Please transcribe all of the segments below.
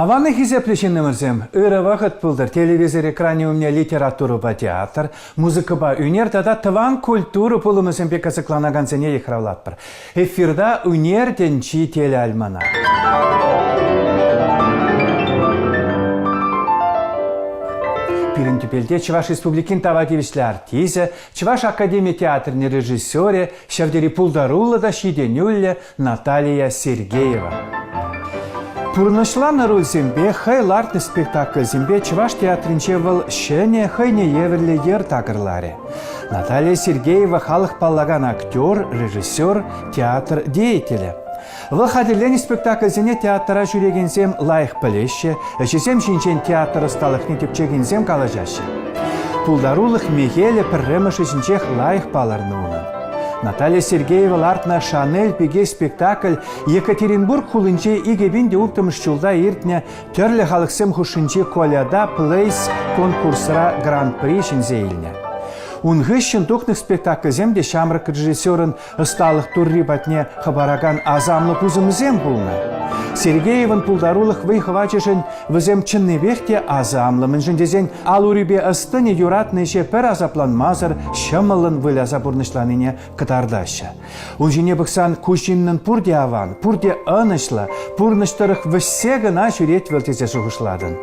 Аван хисеплӗ ҫыннӑмӑрсем, ырӑ вӑхӑт пултӑр. Телевизор экранӗ умне литературӑпа театр, музыкӑпа ӳнер тата тӑван культура пулӑмӗсемпе кӑсӑкланакансене йыхравлатпӑр. Эфирта ӳнер тӗнчи телеальманах. Пирӗн тӗпелте Чӑваш Республикин тава тивӗҫлӗ артисчӗ, Чӑваш академи театрӗн режиссерӗ, ҫав тери пултаруллӑ та ҫитӗнӳллӗ Наталия Сергеева. Пурнӑҫланӑ рольсемпе, хӑй лартнӑ спектакльсемпе Чӑваш театрӗнче вӑл ҫӗнӗ, хӑйне евӗрлӗ йӗр такӑрларӗ. Наталия Сергеева халӑх паллакан актер, режиссер, театр деятелӗ. Вӑл хатӗрленӗ спектакльсене театра ҫӳрекенсем лайӑх пӗлеҫҫӗ, ӗҫӗсем ҫинчен театр ӑсталӑхне тӗпчекенсем калаҫаҫҫӗ. Пултарулӑх мехелӗ пӗрремӗш ӗҫӗнчех лайӑх палӑрнӑ унӑн. Наталья Сергеева лартнӑ «Шанель пике» спектакль Екатеринбург хулинче 2006 ҫулта иртнӗ тӗрлӗ халӑхсем хушшинчи «Коляда Плейс» конкурсра гран-при ҫӗнсе илнӗ. Ун хыҫҫӑн тухнӑ спектакльсем те ҫамрӑк режиссерӑн ӑсталӑх турри патне хӑпаракан асамлӑ пусӑмсем пулнӑ. Сергеевӑн пултарулӑх вӑй-хӑвачӗшӗн вӗсем чӑннипех те асамлӑ, мӗншӗн тесен ал-урипе ӑс-тӑнӗ юратнӑ ӗҫе пӗр асапланмасӑр ҫӑмӑллӑн выляса пурнӑҫланине кӑтартаҫҫӗ. Ун ҫине пӑхсан ку ҫыннӑн пурте аван, пурте ӑнӑҫлӑ, пурнӑҫ тӑрӑх вӗҫсе кӑна ҫӳрет вӑл тесе шухӑшлатӑн.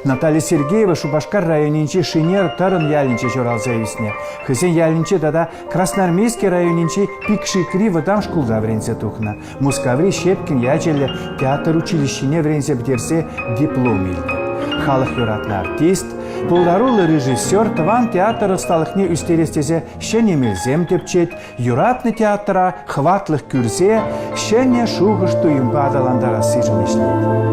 Наталья Сергеева Шупашкар районӗнчи Шинер Тӑрӑн ялӗнче ҫуралса ӳснӗ. Хӑйсен ялӗнче тата Красноармейски районӗнчи Пикшикри вӑтам шкулта вӗренсе тухнӑ. Мускаври Щепкин ячӗллӗ театр училищине вӗренсе пӗтерсе диплом илнӗ. Халӑх юратнӑ артист, пултаруллӑ режиссер тӑван театр ӑсталӑхне ӳстерес тесе ҫӗнӗ мелсем тӗпчет, юратнӑ театра хӑватлӑх кӳрсе ҫӗнӗ шухӑш-туйӑмпа аталантарассишӗн ӗҫлет.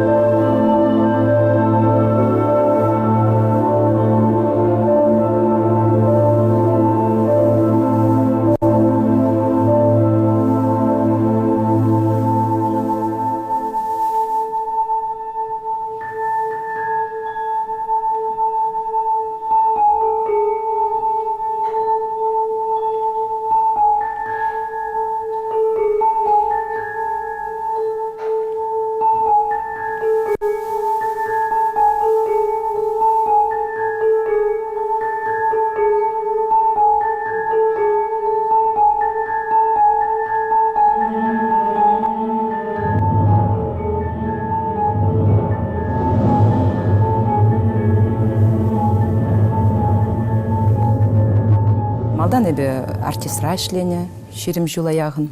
Малтан эпӗ артистра ӗҫленӗ, 20 ҫула яхӑн.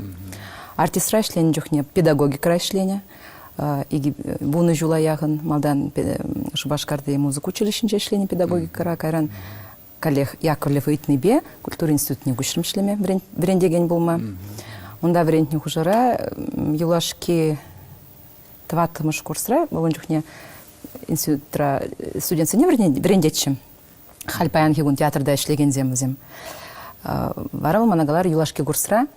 Артистра ӗҫленӗ чухне педагогикӑра ӗҫленӗ. Вунӑ ҫула яхӑн малтан Шупашкарти музыка училищинче ӗҫленӗ педагогикӑра, кайран каллех Яковлев ыйтнипе культура институтне куҫрӑм ӗҫлеме, вӗрентекен пулма. Унта вӗрентнӗ хушӑра юлашки тӑваттӑмӗш курсра вӑл ун чухне институтра студентсене вӗрентетчӗ. Халь паянхи кун театрта ӗҫлекенсем вӗсем. Вара вӑл мана каларӗ, юлашки курсра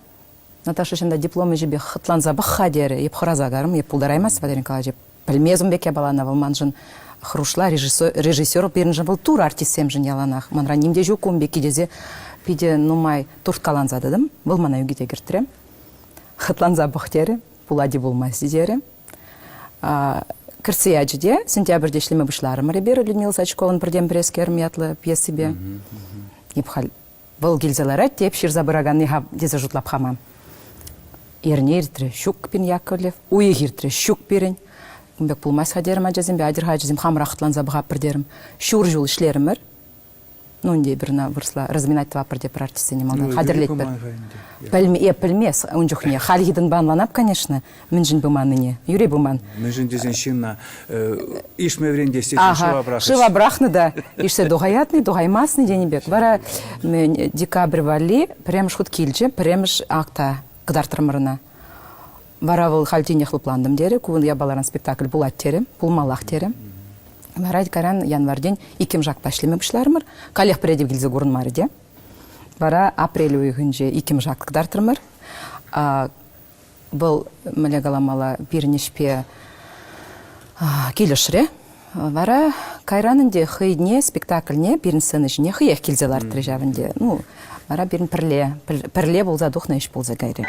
Наташа ҫында диплом ӗҫӗпе хӑтланса пӑх-ха терӗ. Эп хӑраса карӑм, эп пултараймас, Валерий Николаевич. Пӗлмес ун пек япалана, вӑл маншӑн хӑрушла режиссер пирӗншӗн вӑл тур артистсемшӗн яланах. Манран ним те ҫук ун пекки тесе питӗ нумай турткаланса тӑтӑм. Вӑл мана ӳкӗте кӗртрӗ. Хӑтланса пӑх терӗ. Пулать-и пулмасть-и терӗ. Кӗртсе ячӗ те сентябрьте ӗҫлеме пуҫларӑмӑр эпир Людмила Сачковӑн Пӗртен-пӗр эскерӗм ятлӑ пьесипе. Эп халь вӑл килсе ларать те эп ҫырса пыраканни-ха тесе шутлап хама. Эрне иртрӗ, ҫук пин Яковлев, уйӑх иртрӗ, ҫук пирӗн. Ун пек пулмасть-ха терӗм ачасемпе, атьӑр-ха ачасем хамӑрах хӑтланса пӑхатпӑр терӗм. Ҫур ҫул ӗҫлерӗмӗр. Ну, ӗнтӗ эпир ӑна вырӑсла разминать тӑватпӑр тепӗр артистсене малтан хатӗрлетпӗр. Пӗлме, э, пӗлмес ун чухне. Хальхи тӑнпа ӑнланап, конечно, мӗншӗн пыманнине. Юри пыман. Мӗншӗн тесен ҫынна ишме вӗрентес тесен шыва пӑрахӗҫ. Шыва пӑрахнӑ та ишсе тухаятни, тухаймасни тенӗ пек. Вара мӗн, декабрь валли пӗрремӗш хут килчӗ, пӗрремӗш акта кӑтартрӑмӑр ӑна. Вара вӑл халь тинех лӑплантӑм терӗ, ку япаларан спектакль пулать терӗ, пулмаллах терӗ. Вара кайран январьтен иккӗмӗш акта ӗҫлеме пуҫларӑмӑр. Каллех пӗрре те килсе курӑнмарӗ те. Вара апрель уйӑхӗнче иккӗмӗш акт кӑтартрӑмӑр. Вӑл, мӗнле каламалла, пирӗн ӗҫпе килӗшрӗ. Вара кайран ӗнтӗ хӑйне спектакльне пирӗн сцена ҫине хӑех килсе лартрӗ ҫав ӗнтӗ. Ну, вара пирӗн пӗрле, пӗрле пулса тухнӑ ӗҫ пулса кайрӗ.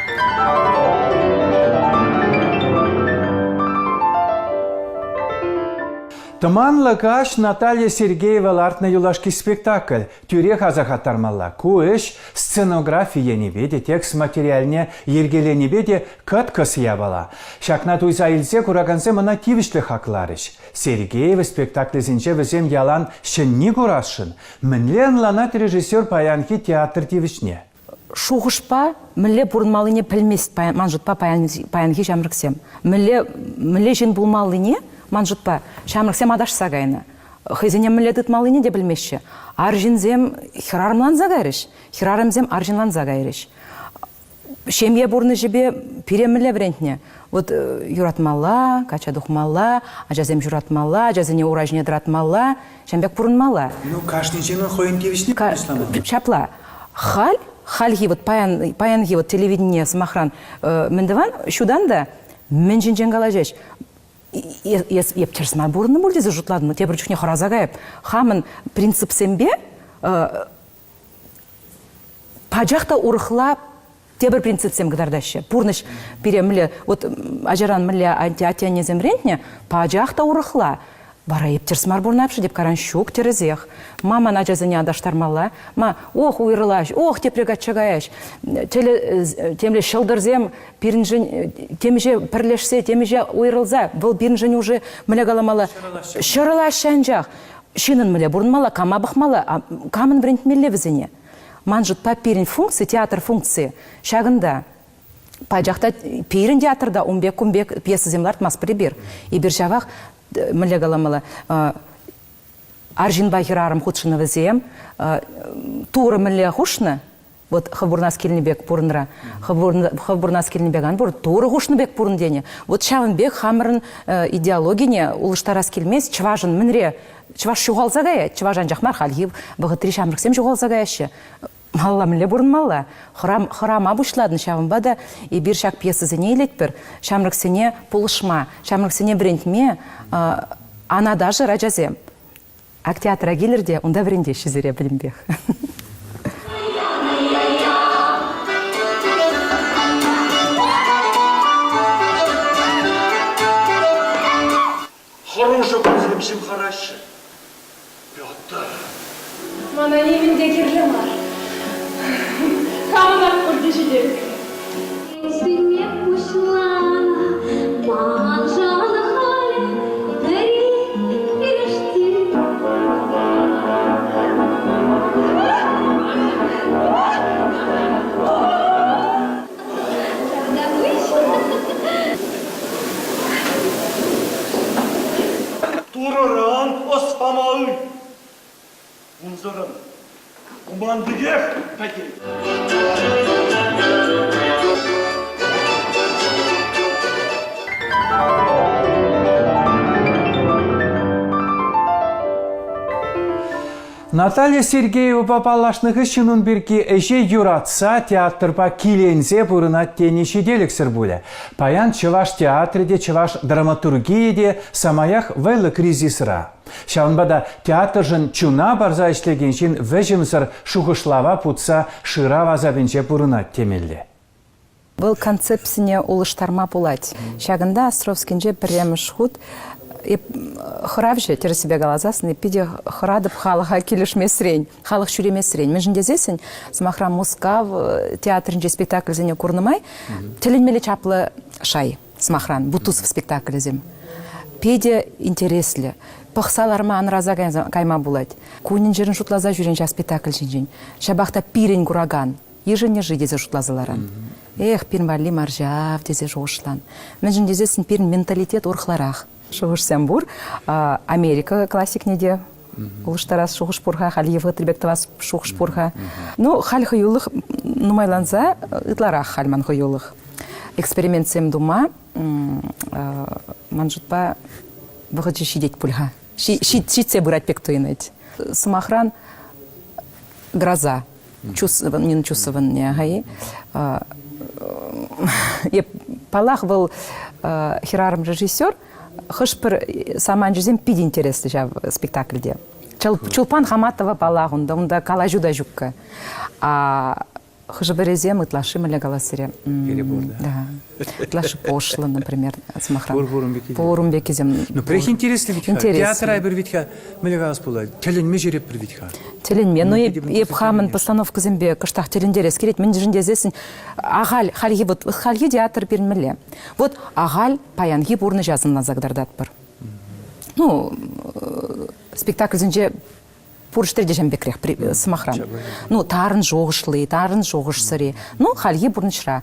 Тӑманлӑ каҫ Наталья Сергеева лартнӑ юлашки спектакль. Тӳрех асӑрхаттармалла. Ку ӗҫ сценографи енӗпе те, текст материалне йӗркеленипе те кӑткӑс япала. Ҫакна туйса илсе куракансем ӑна тивӗҫлӗ хакларӗҫ. Сергеева спектаклӗсенче вӗсем ялан ҫӗнни курасшӑн. Мӗнле ӑнланать режиссер паянхи театр тивӗҫне? Шухӑшпа мӗнле пурӑнмаллине пӗлмест ман шутпа паянхи ҫамрӑксем. Мӗнле, мӗнле ҫын пулмаллине, ман шутпа, ҫамрӑксем аташса кайнӑ. Хӑйсене мӗнле тытмаллине те пӗлмеҫҫӗ. Арҫынсем хӗрарӑмланса кайрӗҫ, хӗрарӑмсем арҫынланса кайрӗҫ. Ҫемье пурнӑҫӗпе пире мӗнле вӗрентнӗ? Вот юратмалла, качча тухмалла, ачасем ҫуратмалла, ачасене ура ҫине тӑратмалла, ҫавӑн пек пурӑнмалла. Ну, кашни ҫыннӑн хӑйӗн тивӗҫне пурнӑҫламалла. Ҫапла. Халь, хальхи вот паян, паянхи вот телевидение, сӑмахран, мӗн тӑван, ҫутан та мӗн ҫинчен калаҫаҫ? Эс эп тӗрӗс мар пурӑннӑ пуль тесе шутлатӑн, тепӗр чухне хӑраса каяп. Хамӑн принципсемпе пачах та урӑхла тепӗр принципсем кӑтартаҫҫӗ. Пурнӑҫ пире мӗнле, вот ачаран мӗнле атте-аннесем вӗрентнӗ, пачах та урӑхла. Вара эп тӗрӗс мар пурӑнап-ши теп каран ҫук тӗрӗсех. Ма ман ачасене аташтармалла? Ма ох уйрӑлаҫ, ох тепре качча каяҫ. Тӗле, темле ҫӑлтӑрсем пирӗншӗн темиҫе пӗрлешсе, темиҫе уйрӑлса, вӑл пирӗншӗн уже мӗнле каламалла? Ҫӑрӑлаҫҫӗ анчах. Ҫыннӑн мӗнле пурӑнмалла, кама пӑхмалла, камӑн вӗрентмелле вӗсене? Ман шутпа, пирӗн функци, театр функцийӗ ҫакӑнта. Пачах та пирӗн театрта ун пек кун пек пьесӑсем лартмастпӑр эпир. Эпир ҫавах, мӗнле каламалла, арҫынпа хӗрарӑм хутшӑнӑвӗсем, Турӑ мӗнле хушнӑ, вот хӑв пурӑнас килнӗ пек пурӑнра, хӑв пурӑнас килнӗ пек ан пур, Турӑ хушнӑ пек пурӑн тенӗ. Вот ҫавӑн пек хамӑрӑн идеологине улӑштарас килмест чӑвашӑн мӗнре Чӑваш ҫухалса каять, чӑваш анчах мар, хальхи вӑхӑтри ҫамрӑксем ҫухалса каяҫҫӗ. Малалла мӗнле пурӑнмалла? Хӑрам, хӑрама пуҫлатӑн, ҫавӑнпа та эпир ҫак пьесӑсене илетпӗр, ҫамрӑксене пулӑшма, ҫамрӑксене вӗрентме ан аташӑр, ачасем. Ак театра килӗр те унта вӗрентеҫҫӗ сире пӗтӗмпех. Хӑрушӑ кунсем ҫывхараҫҫӗ. Петр. Мана нимӗн те кирлӗ мар. Хамӑнах пурте ҫителӗклӗ. Сӳнме пуҫланӑ маншӑн халӗ пӗри пирӗшти. Турӑран ӑс пама ыйт. Унсӑрӑн ман пекех пӗтет. Наталья Сергеевӑпа паллашнӑ хыҫҫӑн ун пирки ӗҫе юратса театрпа киленсе пурӑнать тени ҫителӗксӗр пулӗ. Паян чӑваш театрӗ те, чӑваш драматургийӗ те самаях вӑйлӑ кризисра. Ҫавӑнпа та театршӑн чуна парса ӗҫлекен ҫын вӗҫӗмсӗр шухӑшлава путса шырав асапӗнче пурӑнать темелле. Вӑл концепцине улӑштарма пулать. Ҫакӑнта Островскинче пӗрремӗш хут эп хӑравҫӑ, тӗрӗссипе каласассӑн, питӗ хӑратӑп халӑха килӗшмесрен, халӑх ҫӳремесрен. Мӗншӗн тесессӗн, сӑмахран, Мускав театрӗнче спектакльсене курнӑ май тӗлӗнмелле чаплӑ шай, сӑмахран, Бутусов спектаклӗсем. Питӗ интереслӗ. Пӑхса ларма анраса кайма пулать. Кунӗн-ҫӗрӗн шутласа ҫӳрен ҫак спектакль ҫинчен. Ҫапах та пирӗн куракан йышӑнӗ-ши тесе шутласа ларан. Эх, пирӗн валли мар ҫав тесе шухӑшлан. Мӗншӗн тесессӗн пирӗн менталитет урӑхларах. Шухӑшсем пур. Америка классикне те улӑштарас шухӑш пур-ха, халь Евгений пек тӑвас шухӑш пур-ха. Ну, халь хӑюлӑх нумайланса ытларах халь ман хӑюлӑх. Экспериментсем тума ман шутпа вӑхӑчӗ ҫитет пуль-ха. Ҫитсе пырать пек туйӑнать. Сӑмахран, гроза. Нина Чусовӑн хӑй. Эп, паллах, вӑл хӗрарӑм режиссер, хӑш-пӗр саманчӗсем питӗ интереслӗ ҫав спектакльте. Чулпан Хаматова, паллах, унта, унта калаҫу та ҫуккӑ. А. Хӑшӗ-пӗрисем ытлашши мӗнле калас сире? Перебор, да? Да. Ытлашши пошло, например, сӑмахран. Пур пур ун пекки. Пур ун пеккисем. Ну, пӗрех интереслӗ вит-ха. Интереслӗ. Театра эпир вит-ха, мӗнле калас пулать, тӗлӗнме ҫӳретпӗр вит-ха. Тӗлӗнме. Ну, эп хамӑн постановкӑсемпе кӑштах тӗлӗнтерес килет. Мӗншӗн тесессӗн ахаль хальхи вот хальхи театр пирӗн мӗнле? Вот ахаль паянхи пурнӑҫа сӑнласа кӑтартатпӑр. Ну, спектакльсенче пур ҫӗрте те ҫавӑн пекрех сӑмахран. Ну, тарӑн шухӑшли, тарӑн шухӑшсӑри. Ну, хальхи пурнӑҫра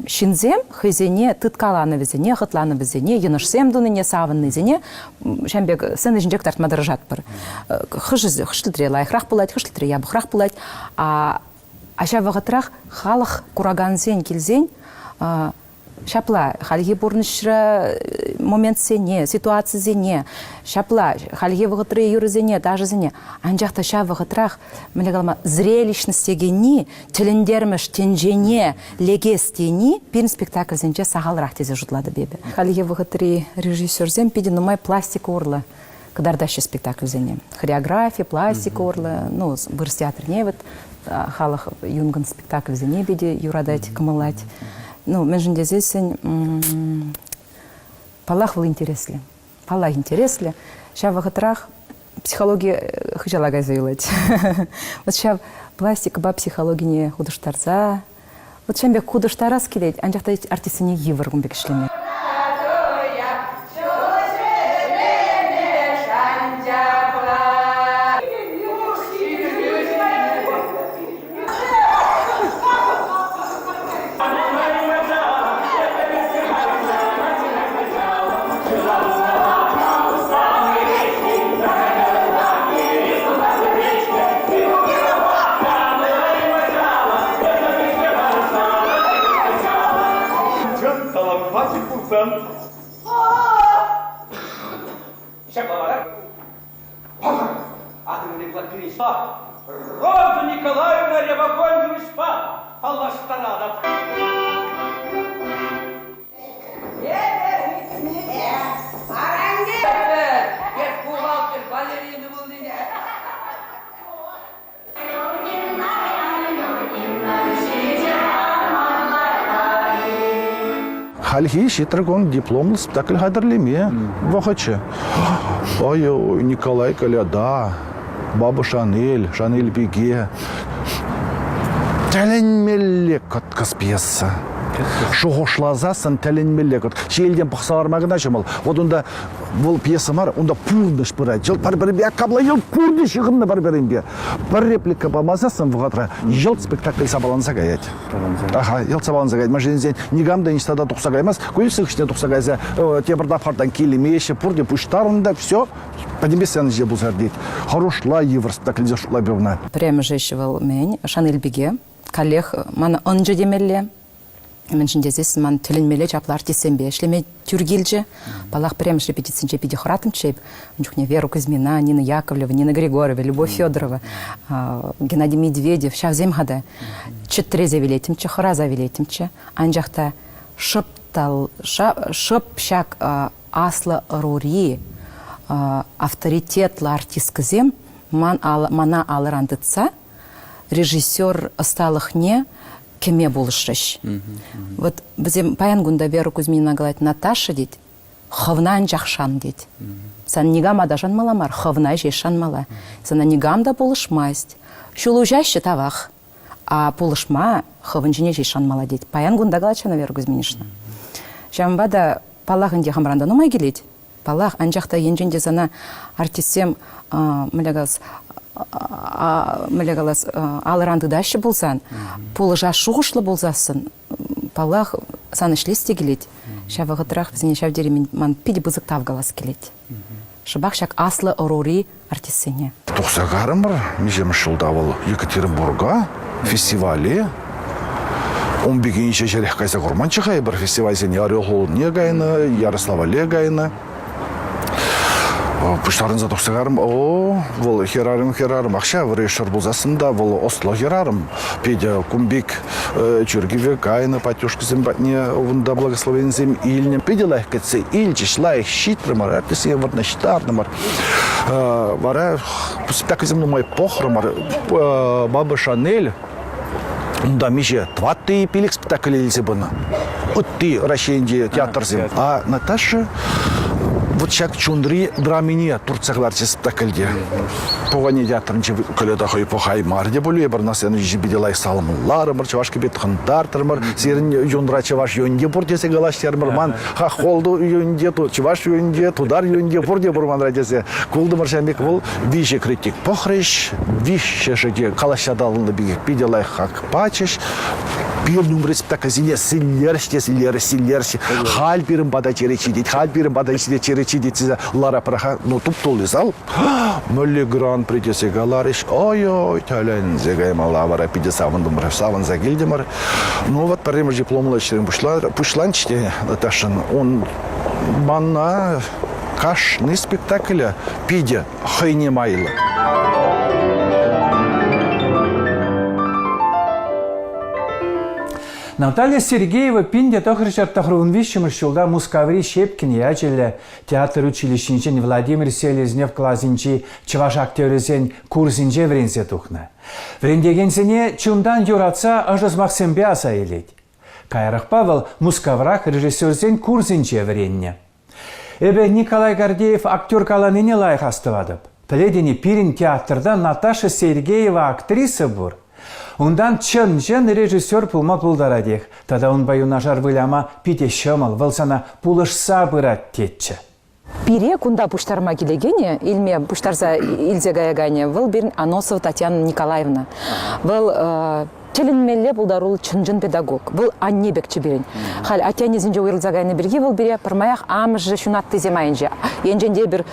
ҫынсем хӑйсене тыткаланӑвӗсене, хӑтланӑвӗсене, йӑнӑшсем тунине, савӑннисене ҫавӑн пек сцена ҫинче кӑтартма тӑрӑшатпӑр. Хӑшӗ хӑш-тӗлре лайӑхрах пулать, хӑш-тӗлре япӑхрах пулать. А ҫав вӑхӑтрах халӑх куракансен килсен Ҫапла, хальхи пурнӑҫра моментсене, ситуацисене, ҫапла, хальхи вӑхӑтри юрӑсене, ташӑсене, анчах та ҫав вӑхӑтрах, мӗнле калама, зрелищность текенни, тӗлӗнтермӗш тӗнчене лекес тени пирӗн спектакльсенче сахалрах тесе шутлатӑп эпӗ. Хальхи вӑхӑтри режиссерсем питӗ нумай пластика урлӑ кӑтартаҫҫӗ спектакльсене. Хореографи, пластика урлӑ, ну, вырӑс театрне вот халӑх Юнгӑн спектакльсене питӗ юратать, кӑмӑллать. Ну, мӗншӗн тесессӗн, паллах, вӑл интереслӗ. Паллах, интереслӗ. Ҫав вӑхӑтрах психологи хыҫала кайса юлать. Вот ҫав пластикӑпа психологине хутӑштарса, вот ҫавӑн пек хутӑштарас килет, анчах та артистсене йывӑр кун пек ӗҫлеме. Чӑн салампачик пулсан. Ҫапла вара. Пӑхӑр, атӑмри Платоничпа Роза Николаевна Рябоконь-Юрӑҫпа паллаштаратӑп. Эп бухгалтер балерина пулнине. Хальхи ҫитрӗ кун дипломлӑ спектакль хатӗрлеме вӑхӑтчӗ. Ой, Николай Коляда, Баба Шанель, Шанель пике. Тӗлӗнмелле кӑткӑс пьеса. Шухӑшласассӑн тӗлӗнмелле кӑт. Ҫиелтен пӑхса ларма кӑна ҫӑмӑл. Вот унта вӑл пьеса мар, унта пурнӑҫ пырать. Йӑлт пӗр-пӗринпе капла йӑлт пурте ҫыхӑннӑ пӗр-пӗринпе. Пӗр реплика памасассӑн вӑхӑтра йӑлт спектакль сапаланса каять. Аха, йӑлт сапаланса каять. Машинсен никам та ниҫта та тухса каймасть. Кулиса хыҫне тухса кайса тепӗр тапхӑртан килмеҫҫӗ, пурте пуҫтарӑннӑ та все, пӗтӗмпе сцена ҫинче пулса иртет. Хӑрушла йывӑр спектакльте шутлап ӑна. Пӗрремӗш ӗҫ вӑл мӗн? Шанель пике. Каллех мана ӑнчӗ темелле. Мӗншӗн тесессӗн ман тӗлӗнмелле чаплӑ артистсемпе ӗҫлеме тӳр килчӗ. Паллах, пӗрремӗш репетицинче питӗ хӑратӑмччӗ эп. Ун чухне Вера Кузьмина, Нина Яковлева, Нина Григорьева, Любовь Федорова, Геннадий Медведев ҫавсем-ха та чӗтресе вилеттӗмччӗ, хӑраса вилеттӗмччӗ. Анчах та шӑп та шӑп ҫак аслӑ ӑрури авторитетлӑ артисткӑсем ман мана алӑран тытса режиссер ӑсталӑхне кӗме пулӑшрӗҫ. Вот вӗсем паян кунта Вера Кузьмина калать, Наташа тет, хӑвна анчах шан тет. Сан никама та шанмалла мар, хӑвна ҫеҫ шанмалла. Сана никам та пулӑшмасть. Ҫул уҫаҫҫӗ тавах. А пулӑшма хӑвӑн ҫине ҫеҫ шанмалла тет. Паян кунта калать ҫавна Вера Кузьминична. Ҫавӑнпа та, паллах ӗнтӗ, хамран та нумай килет. Паллах, анчах та енчен те сана артистсем мӗнле калас, мӗнле калас, алӑран тытаҫҫӗ пулсан, пулӑшас шухӑшлӑ пулсассӑн, паллах, сан ӗҫлес те килет. Ҫав вӑхӑтрах вӗсене ҫав тери ман питӗ пысӑк тав калас килет. Шӑпах ҫак аслӑ ӑрури артистсене. Тухса карӑмӑр миҫемӗш ҫулта вӑл Екатеринбурга фестивале. Ун пек инҫе ҫӗрех кайса курманччӗ-ха эпир фестивальсене. Орел хулине кайнӑ, Ярославле кайнӑ. Пуҫтарӑнса тухса карӑм. О, вӑл хӗрарӑм хӗрарӑмах ҫав режиссер пулсассӑн та вӑл ӑслӑ хӗрарӑм. Питӗ кун пек чиркӗве кайнӑ патюшкӑсем патне унта благословенисем илнӗ. Питӗ лайӑх кӗтсе илчӗҫ, лайӑх ҫитрӗмӗр, артистсене вырнаҫтартӑмӑр. Вара спектакльсем нумай пӑхрӑмӑр. Баба Шанель. Унта миҫе тӑватти пилӗк спектакль илсе пынӑ. Ытти Раҫҫейӗнчи театрсем. А Наташа вот ҫак чунри драмине туртса кӑларчӗ спектакльте. Пукане театрӗнче кӑлета хӑй пӑхаймарӗ те пуль эпир на сцена ҫинче питӗ лайӑх саламларӑмӑр, чӑваш кӗпе тӑхӑнтартӑмӑр, сирӗн юнра чӑваш юнне пур тесе калаҫтарӑмӑр, ман хохол юнне, чӑваш юнне, тутар юнне пурте пур манра тесе култӑмӑр ҫавӑн пек вӑл виҫӗ критик пӑхрӗҫ, виҫҫӗшӗ те калаҫса татӑлнӑ пекех питӗ лайӑх хак пачӗҫ. Пирӗн умри спектакльсене силлерӗҫ те силлерӗҫ, силлерӗҫ. Халь пирӗн пата черет ҫитет, халь пирӗн пата ҫитет, черет ҫитет тесе лара пӑраха, ну, туп-тулли зал. Мӗнле гран-при тесе каларӗҫ. Ой-ой, тӗлӗнсе каймалла вара питӗ савӑнтӑмӑр, савӑнса килтӗмӗр. Ну вот пӗрремӗш дипломлӑ ӗҫрен пуҫланчӗ те Наташӑн. Он мана кашни спектакле питӗ хӑйне майлӑ. Наталья Сергеева 1993 ҫулта Мускаври Щепкин ячӗллӗ театр училищинчен Владимир Селезнев класӗнчи чӑваш актерӗсен курсӗнче вӗренсе тухнӑ. Вӗрентекенсене чунтан юратса ӑшӑ сӑмахсемпе аса илет. Каярахпа вӑл Мускаврах режиссерсен курсӗнче вӗреннӗ. Эпӗ Николай Гордеев актер каланине лайӑх астӑватӑп. Пӗлетӗн-и, пирӗн театрта Наташа Сергеева актриса пур. Унтан чӑн-чӑн режиссер пулма пултаратех. Тата унпа юнашар выляма питӗ ҫӑмӑл, вӑл сана пулӑшса пырать тетчӗ. Пире кунта пуҫтарма килекенӗ, илме пуҫтарса илсе каяканӗ вӑл пирӗн Аносова Татьяна Николаевна. Вӑл тӗлӗнмелле пултаруллӑ чӑн-чӑн педагог. Вӑл анне пекчӗ пирӗн. Халь атте-аннесенче уйрӑлса кайнӑ пирки вӑл пире пӗрмаях амӑшӗ ҫунаттисем айӗнче. Енчен те эпир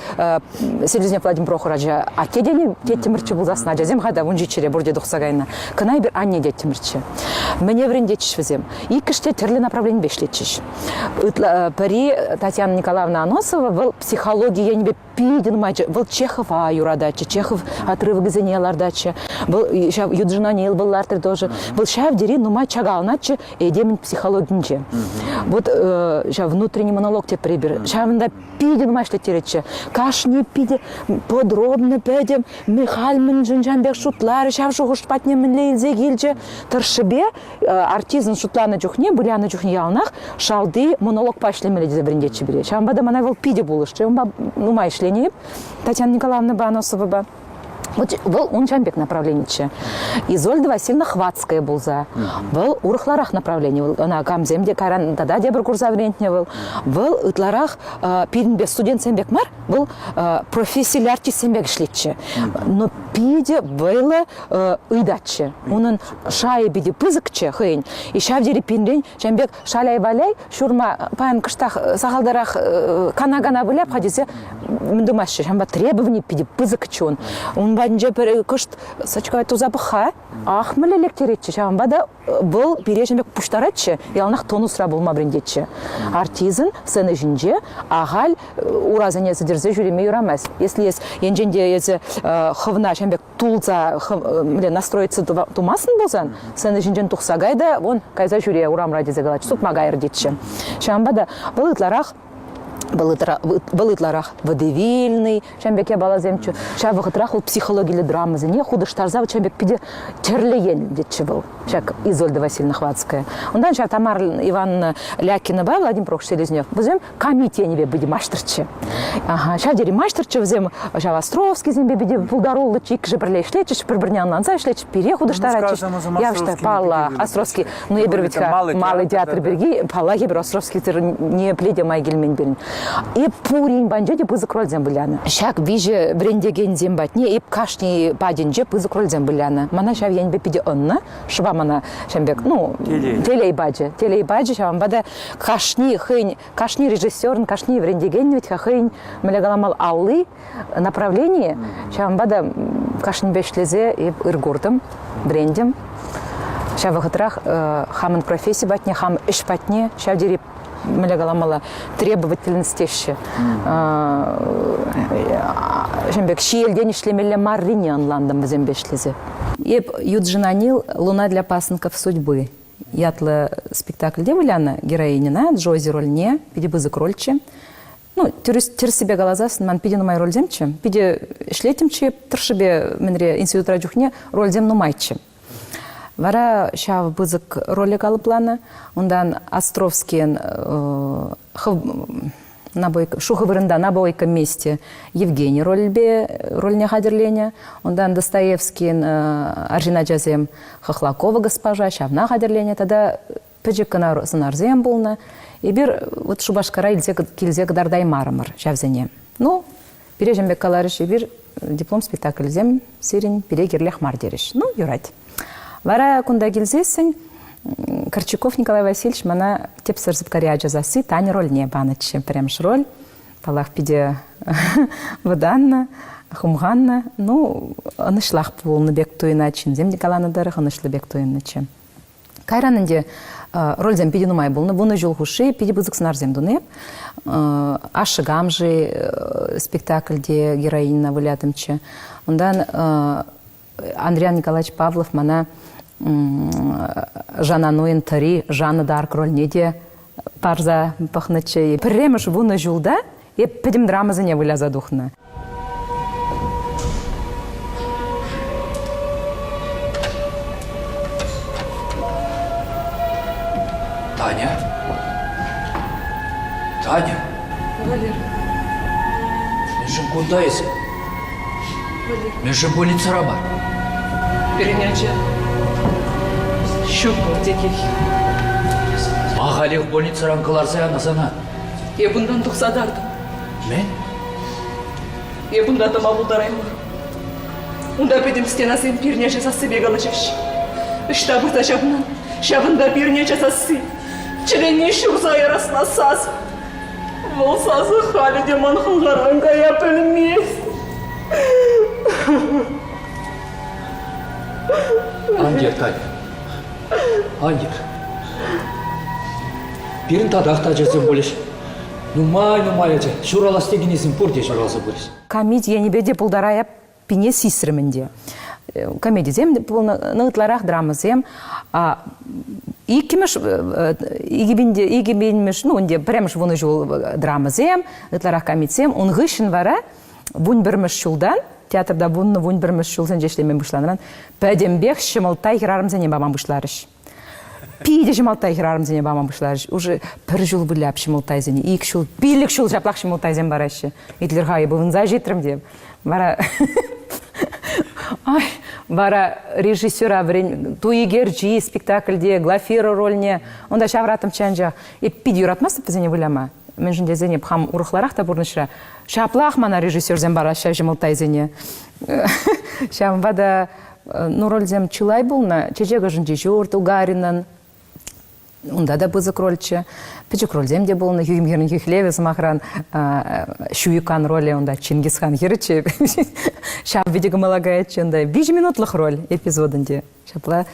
Селезнев Владимир Прохоровича атте тени теттӗмӗрччӗ пулсассӑн ачасем хата вунҫиччӗре пурте тухса кайнӑ. Кӑна эпир анне теттӗмӗрччӗ. Мӗне вӗрентетчӗҫ вӗсем? Иккӗш те тӗрлӗ направленипе ӗҫлетчӗҫ. Ытла, пӗри Татьяна Николаевна Аносова вӑл психологи енӗпе питӗ нумайччӗ. Вӑл Чехова юрататчӗ, Чехов отрывокӗсене лартатчӗ. Вӑл ҫав Юджин О'Нил вӑл лартрӗ тоже. Вӑл ҫав тери нумай чакаланатчӗ этемӗн психологинче. Вот ҫав внутренний монолог тепӗр эпир. Ҫавӑнта питӗ нумай ӗҫлеттеретчӗ. Кашни питӗ подробно пӗтӗм Михаль мӗншӗн ҫавӑн пек шутларӗ, ҫав шухӑш патне мӗнле илсе килчӗ. Тӑршшӗпе артистӑн шутланӑ чухне, вылянӑ чухне яланах шалти монологпа ӗҫлемелле тесе вӗрентетчӗ пире. Ҫавӑнпа та мана вӑл питӗ пулӑшрӗ. Унпа нумай ӗҫленӗ эп Татьяна Николаевнӑпа Аносовӑпа. Вот вӑл ун ҫавӑн пек направлениччӗ. Изольда Васильевна Хватская пулса. Вӑл урӑхларах направлени. Ӑна камсем те кайран тата тепӗр курса вӗрентнӗ вӑл. Вӑл ытларах пирӗн пек студентсем пек мар, вӑл профессиллӗ артистсем пек ӗҫлетчӗ. Но питӗ вӑйлӑ ыйтатчӗ. Унӑн шайӗ питӗ пысӑкчӗ хӑйӗн. И ҫав тери пирӗнрен ҫавӑн пек шаляй-валяй ҫурма паян кӑштах сахалтарах кана-кана выляп-ха тесе мӗн тумаҫҫӗ. Ҫавӑнпа требовани питӗ пысӑкчӗ ун. Ун патӗнче пӗр кӑшт сачка туса пӑх-ха. Ах, мӗнле лектеретчӗ. Ҫавӑнпа та вӑл пире ҫын пек пуҫтаратчӗ, яланах тонусра пулма вӗрентетчӗ. Артистӑн сцена ҫинче ахаль урасене сӗтӗрсе ҫӳреме юрамасть. Если эс енчен те эсӗ хӑвна ҫын пек тулса мӗнле настроиться тумастӑн пулсан сцена ҫинчен тухса кай та вон кайса ҫӳре урамра тесе калатчӗ, сутма кайӑр тетчӗ. Ҫавӑнпа та вӑл ытларах вӑл ытларах водевильный, ҫавӑн пек япаласемччӗ. Ҫав вӑхӑтрах вӑл психологиллӗ драмӑсене хутӑштарса ҫавӑн пек питӗ тӗрлӗ енлӗччӗ вӑл, ҫак Изольда Васильевна Хватская. Унтан ҫав Тамара Ивановна Лякинӑпа Владимир Прохорович Селезнев вӗсем камит енӗпе питӗ маҫтӑрччӗ. Ага, ҫав тери маҫтӑрччӗ вӗсем, ҫав Островскисемпе питӗ пултаруллӑччӗ, иккӗшӗ пӗрле ӗҫлетчӗҫ, пӗр-пӗрне ӑнланса ӗҫлетчӗҫ, пире хутӑштаратчӗҫ. Явӑҫта, паллах, Островский. Ну, эпир ведь-ха малый театр пирки, паллах, эпир Островскисӗр ниепле те май килмен пирӗн. Эп пурин патӗнче те пысӑк рольсем вылянӑ. Ҫак виҫӗ вӗрентекенсем патне эп кашни патӗнче пысӑк рольсем вылянӑ. Мана ҫав енпе питӗ ӑннӑ. Шӑпа мана ҫавӑн пек, ну, телей пачӗ. Телей пачӗ, ҫавӑнпа та кашни хӑйӗн, кашни режиссерӑн, кашни вӗрентекенӗн вӗт-ха хӑйӗн, мӗнле каламалла, алли, направлени. Ҫавӑнпа та кашнинпе ӗҫлесе эп ыр куртӑм, вӗрентӗм. Ҫав вӑхӑтрах хамӑн професси патне, хам ӗҫ патне ҫав тери мӗнле каламалла, требовательность теҫҫӗ. Ҫавӑн пек ҫиелтен ӗҫлемелле маррине ӑнлантӑм вӗсемпе ӗҫлесе. Эп Юджин О'Нил «Луна для пасынков судьбы» ятлӑ спектакльте вылянӑ героиньӑна, Джози рольне, питӗ пысӑк рольччӗ. Ну, тӗрӗссипе каласассӑн, ман питӗ нумай рольсемччӗ. Питӗ ӗҫлеттӗмччӗ тӑршшӗпе мӗнре институтра чухне рольсем нумайччӗ. Вара ҫав пысӑк роле калӑпланӑ. Унтан Островскийӗн шухӑ вырӑнта на бойком месте Евгений рольпе рольне хатӗрленӗ. Унтан Достоевскийӗн арҫын ачасем Хохлакова госпожа ҫавна хатӗрленӗ тата пӗчӗк кӑна сӑнарсем пулнӑ. Эпир вот Шупашкара илсе килсе кӑтартаймарӑмӑр ҫавсене. Ну, пире ҫын пек каларӗҫ, эпир диплом спектакльсем сирӗн пире кирлех мар терӗҫ. Ну, юрать. Вара кунта килсессӗн Корчаков Николай Васильевич мана тӗпсӗр сыпкари ача сасси Таня рольне панӑччӗ. Пӗрремӗш роль. Паллах, питӗ вӑтаннӑ, хумханнӑ. Ну, ӑнӑҫлах пулнӑ пек туйӑнать. Ҫынсем те каланӑ тӑрӑх ӑнӑҫлӑ пек туйӑннӑччӗ. Кайран ӗнтӗ рольсем питӗ нумай пулнӑ. Вунӑ ҫул хушши питӗ пысӑк сӑнарсем тунӑ эп. Ашшӗ кам-ши спектакльте героиньӑна вылятӑмччӗ. Унтан Андриан Николаевич Павлов мана Жанна Нуйӑн тӑри Жанна д'Арк рольне те парса пӑхнӑччӗ. Пӗрремӗш вунӑ ҫулта эп пӗтӗм драмӑсене выляса тухнӑ. Таня? Таня? Валер. Мӗншӗн кунта эсӗ? Валер. Мӗншӗн больницӑра мар? Пирӗн ача ҫук вӑл текех. Ахалех больницӑран кӑларса янӑ сана. Эп унтан тухса тартӑм. Мӗн? Эп унта тӑма пултарайман. Унта пӗтӗм стенасем пирне сассипе калаҫаҫҫӗ. Ӑҫта пырса ҫапнӑ, ҫавӑнта пирне сасси. Чӗрене ҫурса ярасла сас. Вӑл сасӑ халӗ те ман хӑлхаран кая пӗлмест. Ан йӗр, Таня. Ан йӗр. Пирӗн татах та ачасем пулӗҫ. Нумай-нумай ача. Ҫуралас текеннисем пурте ҫуралса пырӗҫ. Камит енӗпе те пултарая пине сисрӗм ӗнтӗ. Комедисем пулнӑ, ытларах драмӑсем. Иккӗмӗш, икӗ ну, ӗнтӗ пӗрремӗш вунӑ ҫул драмӑсем, ытларах камитсем. Ун хыҫҫӑн вара вунпӗрмӗш ҫултан, театрта вуннӑ вунпӗрмӗш ҫулсенче ӗҫлеме пуҫланӑран пӗтӗмпех ҫӑмӑлттай хӗрарӑмсене пама пуҫларӗҫ. Питӗ ҫӑмӑлттай хӗрарӑмсене пама пуҫларӗҫ. Уже пӗр ҫул выляп ҫӑмӑлттайсене, ик ҫул, пилӗк ҫул ҫаплах ҫӑмӑлттайсем параҫҫӗ. Итлӗр-ха, эпӗ ывӑнса ҫитрӗм те. Вара Ай, вара режиссера вӗрен Туй икерчи спектакльте Глафира рольне унта ҫавраттӑмччӗ анчах. Эп питӗ юратмастӑп вӗсене выляма. Мӗншӗн тесен эп хам урӑхларах та пурнӑҫра. Ҫаплах мана режиссерсем параҫҫӗ ҫӑмӑлттайсене. Ҫавӑнпа та ну, рольсем чылай пулнӑ. Чечек ӑшӗнчи ҫурт, Угаринӑн. Унта та пысӑк рольччӗ. Пӗчӗк рольсем те пулнӑ. Хӳхӗм хӗрӗн хӳхлевӗ, сӑмахран, Ҫуйкан ролӗ унта Чингисхан хӗрӗччӗ. Ҫав питӗ кӑмӑла каятчӗ унта. Виҫӗ минутлӑх роль эпизод ӗнтӗ. Ҫапла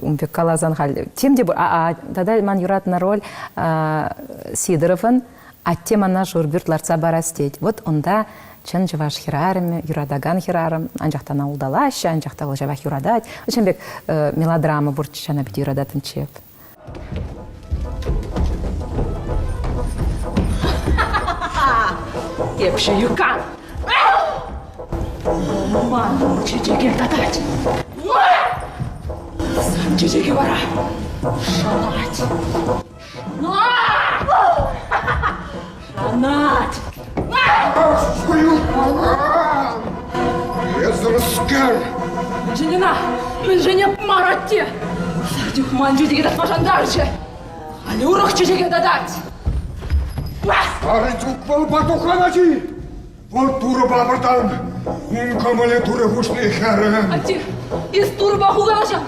ун пек каласан халь тем те пур. А, тата ман юратнӑ роль Сидоровӑн «Атте мана шурпӳрт лартса парас» тет. Вот унта чӑн чӑваш хӗрарӑмӗ, юратакан хӗрарӑм, анчах та ӑна улталаҫҫӗ, анчах та вӑл ҫавах юратать. Ҫавӑн пек мелодрама пурччӗ, ҫавна питӗ юрататтӑмччӗ эп. Эп ҫуюкан. Ман чечеке татать. Сан чечеке вара шанать. Шанать! Эсӗрскер! Мӗншӗн ӑна? Мӗншӗн эп мар атте? Сартюк ман чечеке татма шантарчӗ. Халь урӑх чечеке татать. Сартюк вӑл Батухан ачи! Вӑл Турӑпа пӑртан, ун кӑмӑлӗ Турӑ хушни хӗрӗм. Атте, эс Турӑпа ху калаҫан,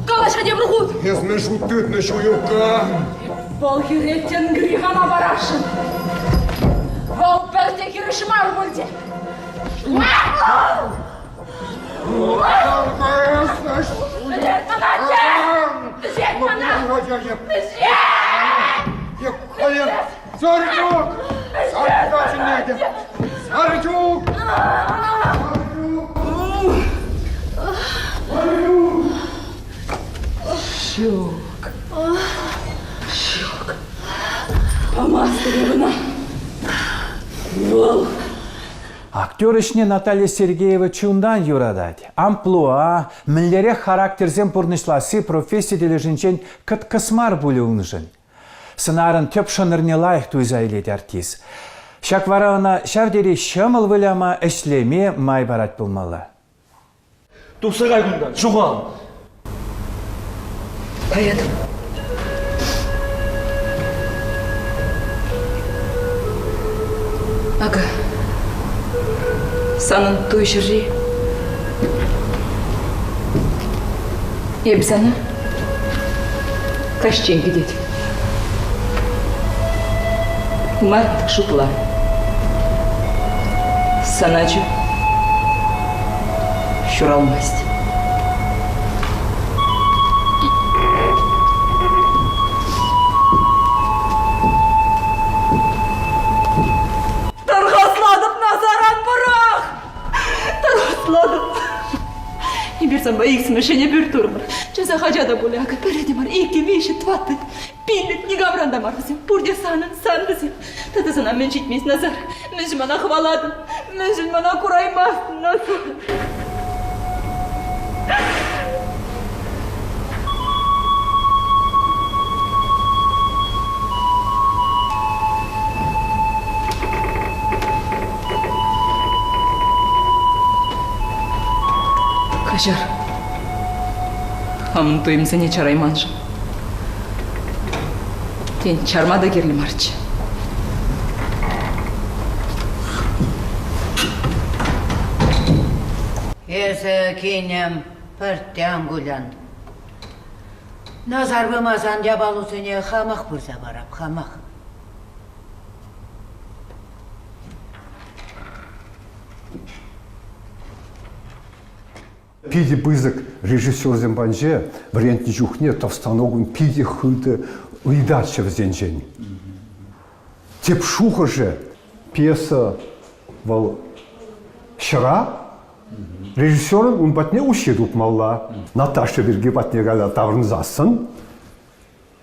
калаҫа тепӗр хут. Эс мӗн шут тытнӑ ҫуюкка? Вӑл хӗре Тенгри хана парасшӑн. Вӑл пӗрте хирӗҫ мар пуль те. Вӗҫет мана, атте! Вӗҫет мана! Вӗҫет! Сарчук! Сарчука чӗнетӗп! Сарчук! Ҫук. Ҫук. Памастӑп эп ӑна. Вӑл. Актер ӗҫне Наталья Сергеева чунтан юратать. Амплуа, мӗнлерех характерсем пурнӑҫласси професси тӗлӗшӗнчен кӑткӑс мар пулӗ уншӑн. Сӑнарӑн тӗп шӑнӑрне лайӑх туйса илет артист. Ҫак вара ӑна ҫав тери ҫӑмӑл выляма, ӗҫлеме май парать пулмалла. Тухса кай кунтан, ҫухал! Каятӑп. Акӑ, санӑн туй ҫӗрри. Эп сана каҫчен кӗтет. Март шутла. Саначу ҫуралмасть. Тархаслатӑп Назаран пӑрах! Тархаслатӑп. Эпир санпа иксӗмӗр ҫӗнӗ пӳрт турӑмӑр. Часах ача та пулӗ акӑ. Пӗрре те мар, иккӗ, виҫҫӗ, тӑваттӑ, пиллӗк никамран та мар вӗсем. Пурте санӑн, сан вӗсем. Тата сана мӗн ҫитмест, Назар? Мӗншӗн мана хӑвалатӑн? Мӗншӗн мана кураймастӑн, Назар? Каҫар. Хамӑн туйӑмсене чарайманшӑн. Тен, чарма та кирлӗ марччӗ. Эсӗ, кинӗм, пӗртте ан кулян. Назар пымасан япалусене хамах пырса парап, хамах. Питӗ пысӑк режиссерсем патӗнче вӗрентнӗ чухне Товстоноговӑн питӗ хытӑ ыйтатчӗ вӗсенчен. Тӗп шухӑшӗ пьеса вӑл ҫӑра, режиссерӑн ун патне уҫҫи тупмалла. Наташа пирки патне кайса таврӑнсассӑн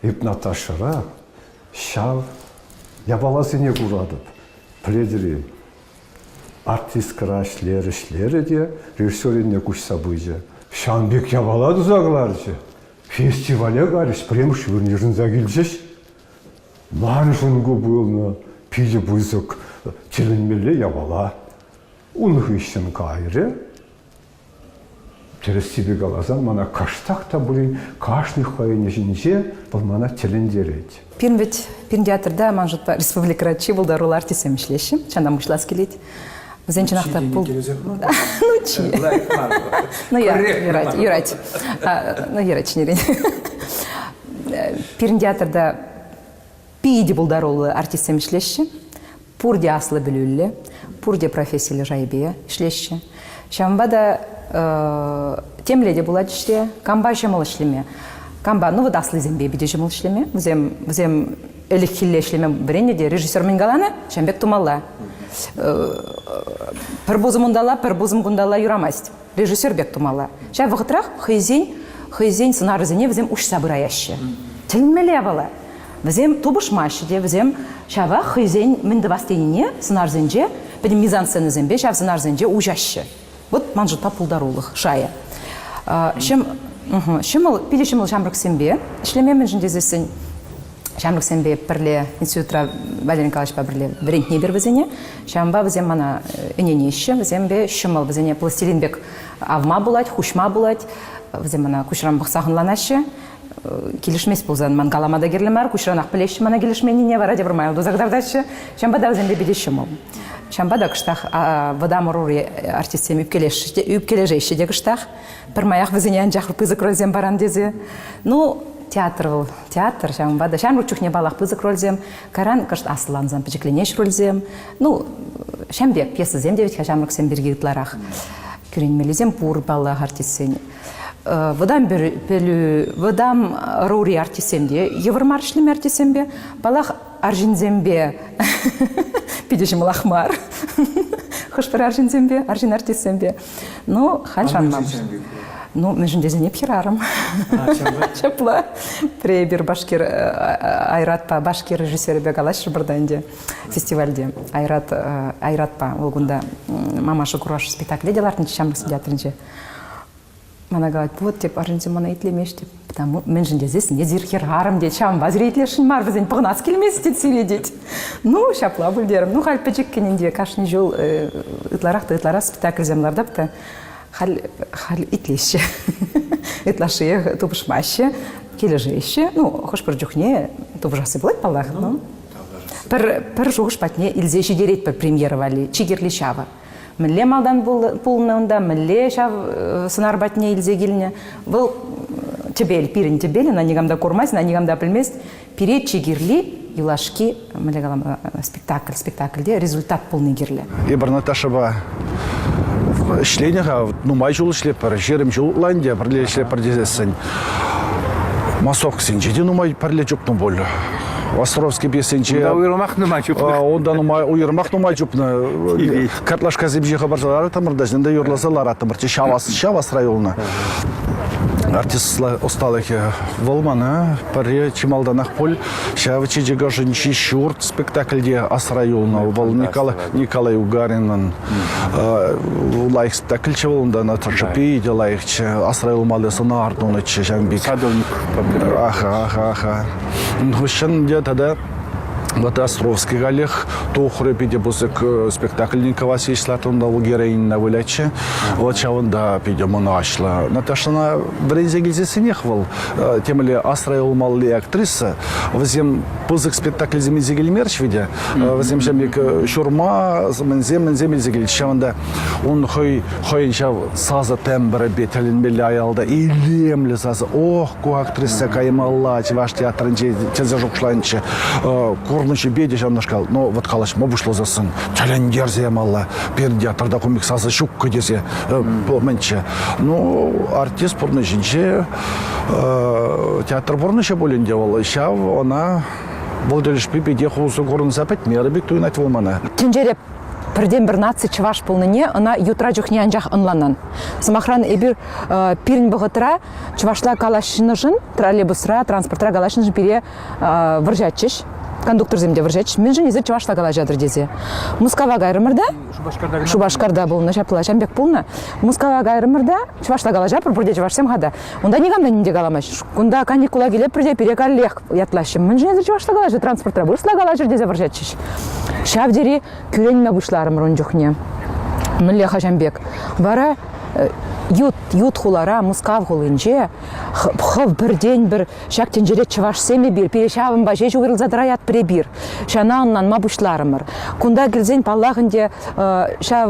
Эп Наташӑра ҫав япаласене куратӑп. Пӗлетӗр-и, артисткӑра ӗҫлерӗ, ӗҫлерӗ те режиссер енне куҫса пычӗ. Ҫавӑн пек япала туса кӑларчӗ. Фестивале карӗҫ, пӗрремӗш вырӑн йышӑнса килчӗҫ. Маншӑн ку пулнӑ питӗ пысӑк тӗлӗнмелле япала. Ун хыҫҫӑн кайрӗ. Тӗрӗссипе каласан, мана кӑштах та пулин кашни хӑйӗн ӗҫӗнче вӑл мана тӗлӗнтерет. Пирӗн вӗт пирӗн театрта, ман шутпа, республикӑра чи пултаруллӑ артистсем ӗҫлеҫҫӗ. Чӑнтан пуҫлас килет. Вӗсен чӑнах та пул... Ну, чи. Ну, юрать, юрать. Ну, юрать чӗнерен. Пирӗн театрта Питӗ пултаруллӑ артистсем ӗҫлеҫҫӗ. Пурте аслӑ пӗлӳллӗ, пурте профессиллӗ шайпе ӗҫлеҫҫӗ. Ҫавӑнпа та темле те пулать ӗҫре. Кампа ҫӑмӑл ӗҫлеме? Кампа? Ну вот аслисемпе питӗ ҫӑмӑл ӗҫлеме. Вӗсем, вӗсем ӗлӗкхилле ӗҫлеме вӗреннӗ те режиссер мӗн каланӑ, ҫавӑн пек тумалла. Пӗр пусӑм унталла, пӗр пусӑм кунталла юрамасть. Режиссер пек тумалла. Ҫав вӑхӑтрах хӑйсен хӑйсен сӑнарӗсене вӗсем уҫса пыраяҫҫӗ. Тӗлӗнмелле япала. Вӗсем тупӑшмаҫҫӗ те, вӗсем ҫавах хӑйсен мӗн тӑвас тенине сӑнарсенче, пӗтӗм мизансценӑсемпе ҫав сӑнарсенче уҫаҫҫӗ. Вот ман шутпа пултарулӑх шайӗ. Ҫӑм, ҫӑмӑл, питӗ ҫӑмӑл ҫамрӑксемпе ӗҫлеме мӗншӗн тесессӗн ҫамрӑксемпе пӗрле институтра Валерий Николаевичпа пӗрле вӗрентнӗ эпир вӗсене. Ҫавӑнпа вӗсем мана ӗненеҫҫӗ, вӗсемпе ҫӑмӑл, вӗсене пластилин пек авма пулать, хуҫма пулать. Вӗсем мана куҫран пӑхсах ӑнланаҫҫӗ. Килӗшмест пулсан ман калама та кирлӗ мар, куҫранах пӗлеҫҫӗ мана килӗшменнине, вара тепӗр майлӑ туса кӑтартаҫҫӗ. Ҫавӑнпа та вӗсемпе питӗ ҫӑмӑл. Ҫавӑнпа та кӑштах вӑтам ӑрури артистсем ӳпкелешеҫҫӗ те кӑштах. Пӗрмаях вӗсене анчах пысӑк рольсем паран тесе. Ну, театр вӑл театр, ҫавӑнпа та ҫамрӑк чухне паллах пысӑк рольсем, кайран кӑшт аслӑлансан пӗчӗкленеҫ рольсем. Ну, ҫам пек пьесӑсем те вӗт-ха ҫамрӑксем пирки ытларах. Кӳренмеллисем пур, паллах, артистсен. Вӑтам пӗлӳ, вӑтам ӑрури артистсем те йывӑр мар ӗҫлеме артистсемпе. Паллах, арҫынсемпе питӗ ҫӑмӑлах мар. Хӑш-пӗр арҫынсемпе, арҫын артистсемпе. Ну, халь шанман. Ну, мӗншӗн тесен эп хӗрарӑм. Ҫапла. Пӗре эпир Башкир Айратпа, Башкир режиссерӗпе калаҫрӑмӑр та ӗнтӗ фестивальте. Айрат, Айратпа вӑл кунта «Мамаша Кураш» спектакле те лартнӑччӗ ҫамрӑксен театрӗнче. Мана калать, вот, теп, арҫынсем мана итлемеҫ, теп. Потому, мӗншӗн тесессӗн эсир хӗрарӑм, тет, ҫавӑнпа сире итлесшӗн мар вӗсен, пӑхӑнас килмест, тет сире, тет. Ну, ҫапла пуль терӗм. Ну, халь пӗчӗккӗн ӗнтӗ кашни ҫул ытларах та ытларах спектакльсем лартап та халь, халь итлеҫҫӗ. Ытлашшиех тупӑшмаҫҫӗ, килӗшеҫҫӗ. Ну, хӑш-пӗр чухне тупӑшасси пулать, паллах, но пӗр, пӗр шухӑш патне илсе ҫитеретпӗр премьера валли. Чи кирли ҫавӑ. Мӗнле малтан пулнӑ унта, мӗнле ҫав сӑнар патне илсе килнӗ. Вӑл тӗпел, пирӗн тӗпел, ӑна никам та курмасть, ӑна никам та пӗлмест. Пире чи кирли юлашки, мӗнле калам, спектакль, спектакльте результат пулни кирлӗ. Эпир Наташӑпа ӗҫленӗ-ха, нумай ҫул ӗҫлетпӗр, 20 ҫул ытла ӗнтӗ пӗрле ӗҫлетпӗр тесессӗн. Массовкӑсенче те нумай пӗрле чупнӑ пуль. Островский пьесинче... Унта уйрӑмах нумай чупнӑ. Унта нумай, уйрӑмах нумай чупнӑ. Картлашкасем ҫине хӑпарса лараттӑмӑр та, ҫынта юрласа лараттӑмӑр. Ҫавас, ҫавасра юлнӑ. Артист ӑсталӑхӗ вӑл мана пӗрре чи малтанах пуль ҫав чечек ӑшӗнчи ҫурт спектакльте асра юлнӑ. Вӑл Николай, Николай Угаринӑн лайӑх спектакльччӗ вӑл унта Наташа питӗ лайӑхчӗ. Асра юлмалли сӑнар тунӑччӗ ҫавӑн пек. Садовник. Аха, аха, аха. Ун хыҫҫӑн те тата вот Островский каллех тухрӗ питӗ пысӑк спектакль Николай Васильевич лартрӑм вӑл героиньӑна вылятчӗ. Вот ҫавӑнта питӗ мӑнаҫлӑ. Наташӑна вӗренсе килсессӗнех вӑл темле асра юлмалли актриса. Вӗсем пысӑк спектакльсем илсе килмерӗҫ витӗ. Вӗсем ҫав пек ҫурма мӗнсем мӗнсем илсе килчӗҫ. Ҫавӑнта ун хӑй хӑйӗн ҫав сасӑ тембрӗпе тӗлӗнмелле аялта илемлӗ сасӑ. Ох, ку актриса каймалла чӑваш театрӗнче тесе шухӑшланчӗ. Курнӑҫӗпе те ҫавнашкал. Но вот калаҫма пуҫласассӑн тӗлӗнтерсе ямалла. Пирӗн театрта кун пек сасӑ ҫуккӑ тесе мӗнччӗ. Ну, артист пурнӑҫӗнче театр пурнӑҫӗ пулин те вӑл ҫав ӑна вӑл тӗлӗшпе питех усӑ курӑнса пӗтмерӗ пек туйӑнать вӑл мана. Тӗнчере пӗртен-пӗр наци чӑваш пулнине ӑна ютра чухне анчах ӑнланан. Сӑмахран, эпир пирӗн вӑхӑтра чӑвашла калаҫнӑшӑн, троллейбусра, транспортра калаҫнӑшӑн пире вӑрҫатчӗҫ. Кондукторсем те вӑрҫатчӗҫ. Мӗншӗн эсир чӑвашла калаҫатӑр тесе. Мускава кайрӑмӑр та Шупашкарта Шупашкарта пулнӑ, ҫапла, ҫам пек пулнӑ. Мускава кайрӑмӑр та чӑвашла калаҫатпӑр, пурте чӑвашсем-ха та. Унта никам та ним те каламасть. Кунта каникула килетпӗр те пире каллех ятлаҫҫӗ. Мӗншӗн эсир чӑвашла калаҫӑр транспортра, вырӑсла калаҫӑр тесе вӑрҫатчӗҫ. Ҫав тери кӳренме пуҫларӑмӑр ун чухне. Мӗнле ҫам пек. Вара ют, ют хулара, Мускав хулинче хӑв пӗртен-пӗр ҫак тӗнчере чӑвашсем эпир, пире ҫавӑнпа ҫеҫ уйрӑлса тӑраятпӑр эпир. Ҫана ӑнланма пуҫларӑмӑр. Кунта килсен, паллах ӗнтӗ, ҫав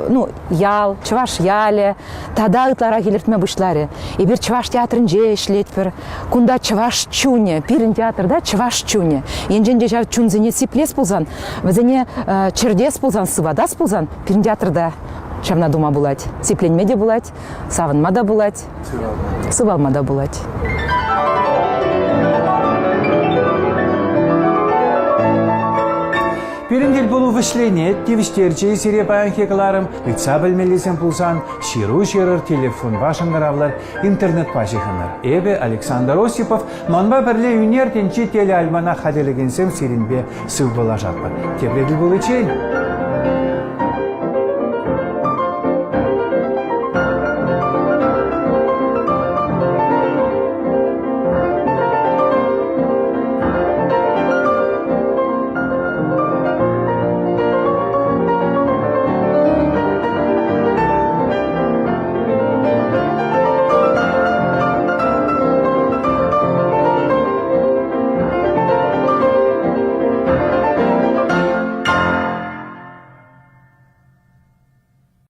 ну, ял, чӑваш ялӗ тата ытларах илӗртме пуҫларӗ. Эпир чӑваш театрӗнче ӗҫлетпӗр. Кунта чӑваш чунӗ, пирӗн театрта чӑваш чунӗ. Енчен те ҫав чунсене сиплес пулсан, вӗсене чӗртес пулсан, сыватас пулсан, пирӗн театрта ҫавна тума пулать. Сипленме те пулать, савӑнма та пулать, сывалма та пулать. Пирӗн тӗлпулу вӗҫленет, тивӗҫтерчӗ сире паянхи кӑларӑм. Ыйтса пӗлмеллисем пулсан ҫыру ҫырӑр, телефонпа шӑнкӑравлӑр, интернетпа ҫыхӑнӑр. Эпӗ, Александр Осипов, манпа пӗрле ӳнер тӗнчи телеальманах хатӗрлекенсем сирӗнпе сывпуллашатпӑр. Тепре тӗл пуличчен!